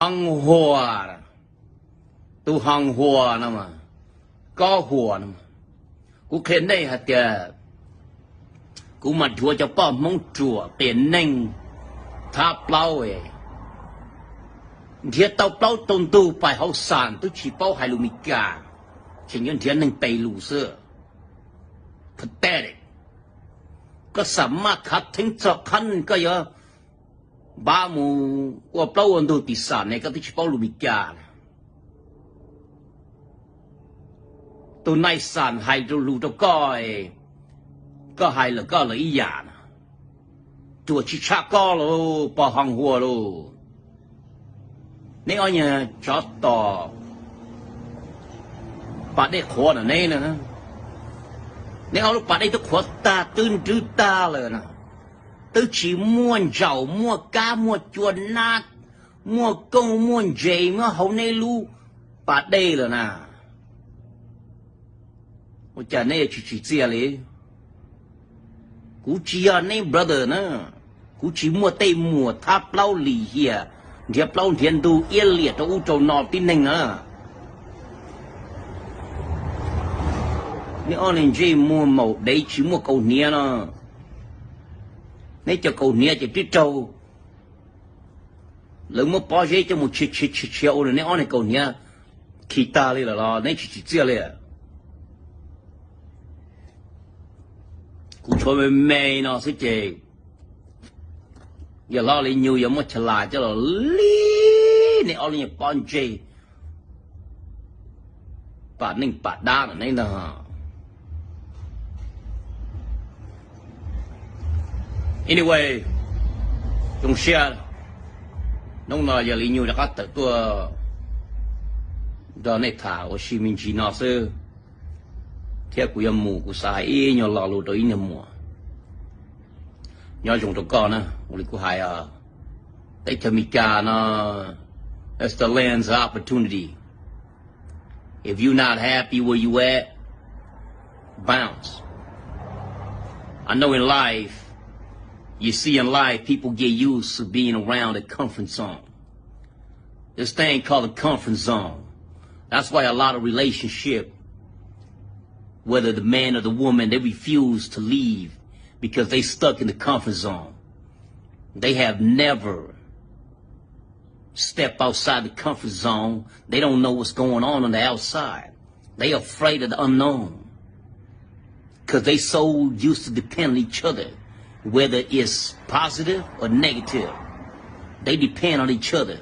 Hoo Huas, tus Hoo Huas no, Kob Huas no, kuv qhia nej hais tias kuv mas nrhuav cov poj Hmoob ruam qias neeg thab plaub, nrhiav tau plaub tau ntug pais hauv xam twb tsis paub hais lus Mes Kas, tseem yuav nrhiav neeg pes lus xwb. Pathetic. Koj xam maj khav theeb txog qhov koj yuav npaj mus ua plaub ua ntug tim xam ne koj twb tsis paub lus Mes Kas. Tus nai xam hais lus rau koj, koj hais lawm koj lawm ib yam na. Ruam tsis tshaj koj lauj, pog Hoo Huas lauj. Neb ob niag tsov tom pas dej qhuav na neb na. Neb ob lub pas dej twb qhuav tag twb nrwb tag lawm na. Twb tsis muaj ntsaum muaj kab muaj cua nab, muaj kooj muaj ntses nyob hauv neb lub pas dej lawm na. Ua cas neb tsis tsim txiaj li? Kuv tsis yog neb brother na. Kuv tsis muaj tej muam thab plaub lim hiam, nrhiav plaub nrhiav ntug iab liam rau ub rau no tib neeg na. Neb ob niag ntsej muag maum dev tsis muaj kaus hniav no. Neb cov kaus hniav ces twb raug lawv muab pob zeb coj mus tshia tshia tshia ua rau neb ob niag kaus hniav khi tag li lawm los neb tsis tsim txiaj li. Kuv tshuav me me no xwb ces yawg hlob Lis Nyug yuav muab cha las coj los li neb ob lub nyuag pob ntseg pam neej pam dab no neb ntag. Anyway, zoo siab hnub no yawg Lis Nyug rov qab tawm tuaj nrog nej tham ua si me ntsis no xwb, thiab kuv yuav mus kuv xav hais ib nyuag lo lus rau ib niag muam nyob zoo rau koj na. Ua li kuv hais, teb chaws Amelikas no, that's the land of opportunity. If you not happy where you at, bounce. I know in life, you see in life, people get used to being around the comfort zone. This thing called the comfort zone. That's why a lot of relationship, whether the man or the woman, they refuse to leave because they stuck in the comfort zone. They have never step outside the comfort zone. They don't know what's going on on the outside. They afraid of the unknown. Because they so used to depend on each other, whether it's positive or negative. They depend on each other.